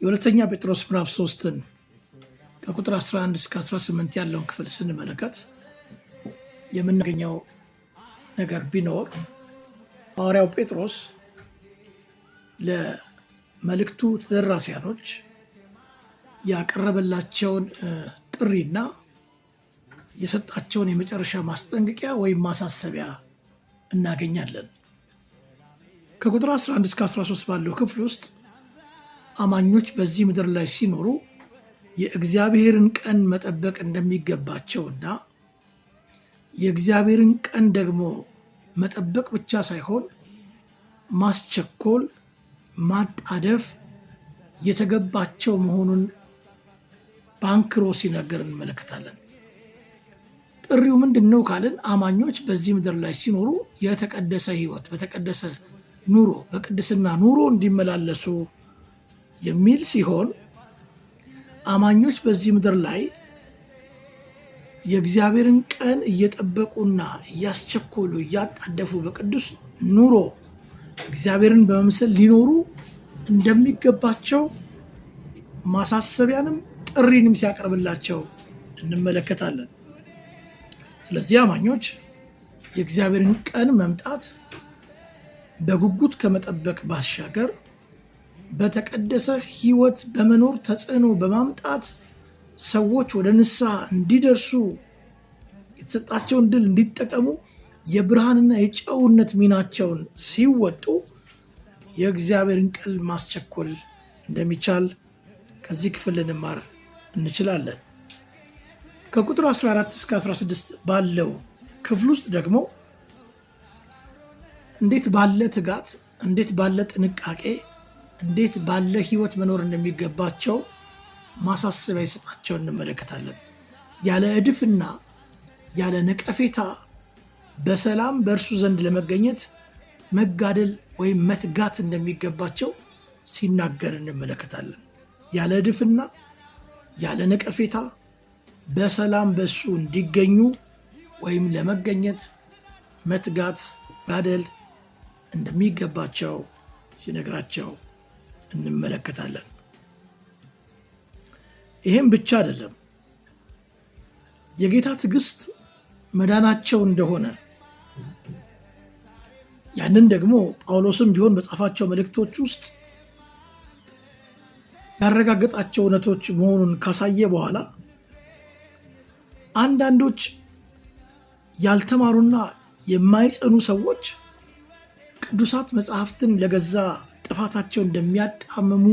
የሁለተኛ ጴጥሮስ ምዕራፍ 3ን ከቁጥር 11 እስከ 18 ያለውን ክፍል ስንመለከት የምናገኘው ነገር ቢኖር ሐዋርያው ጴጥሮስ ለመልእክቱ ተደራሲያኖች ያቀረበላቸውን ጥሪና የሰጣቸውን የመጨረሻ ማስጠንቀቂያ ወይም ማሳሰቢያ እናገኛለን። ከቁጥር 11 እስከ 13 ባለው ክፍል ውስጥ አማኞች በዚህ ምድር ላይ ሲኖሩ የእግዚአብሔርን ቀን መጠበቅ እንደሚገባቸውና የእግዚአብሔርን ቀን ደግሞ መጠበቅ ብቻ ሳይሆን ማስቸኮል፣ ማጣደፍ የተገባቸው መሆኑን በአንክሮ ሲነገር እንመለከታለን። ጥሪው ምንድን ነው ካልን አማኞች በዚህ ምድር ላይ ሲኖሩ የተቀደሰ ሕይወት በተቀደሰ ኑሮ በቅድስና ኑሮ እንዲመላለሱ የሚል ሲሆን አማኞች በዚህ ምድር ላይ የእግዚአብሔርን ቀን እየጠበቁና እያስቸኮሉ እያጣደፉ በቅዱስ ኑሮ እግዚአብሔርን በመምሰል ሊኖሩ እንደሚገባቸው ማሳሰቢያንም ጥሪንም ሲያቀርብላቸው እንመለከታለን። ስለዚህ አማኞች የእግዚአብሔርን ቀን መምጣት በጉጉት ከመጠበቅ ባሻገር በተቀደሰ ሕይወት በመኖር ተጽዕኖ በማምጣት ሰዎች ወደ ንስሐ እንዲደርሱ የተሰጣቸውን ድል እንዲጠቀሙ የብርሃንና የጨውነት ሚናቸውን ሲወጡ የእግዚአብሔርን ቃል ማስቸኮል እንደሚቻል ከዚህ ክፍል ልንማር እንችላለን። ከቁጥር 14 እስከ 16 ባለው ክፍል ውስጥ ደግሞ እንዴት ባለ ትጋት፣ እንዴት ባለ ጥንቃቄ፣ እንዴት ባለ ሕይወት መኖር እንደሚገባቸው ማሳሰቢያ ይሰጣቸው እንመለከታለን። ያለ እድፍና ያለ ነቀፌታ በሰላም በእርሱ ዘንድ ለመገኘት መጋደል ወይም መትጋት እንደሚገባቸው ሲናገር እንመለከታለን። ያለ እድፍና ያለ ነቀፌታ በሰላም በእሱ እንዲገኙ ወይም ለመገኘት መትጋት ጋደል እንደሚገባቸው ሲነግራቸው እንመለከታለን። ይህም ብቻ አይደለም። የጌታ ትዕግስት መዳናቸው እንደሆነ ያንን ደግሞ ጳውሎስም ቢሆን በጻፋቸው መልእክቶች ውስጥ ያረጋገጣቸው እውነቶች መሆኑን ካሳየ በኋላ አንዳንዶች ያልተማሩና የማይጸኑ ሰዎች ቅዱሳት መጽሐፍትን ለገዛ ጥፋታቸው እንደሚያጣምሙ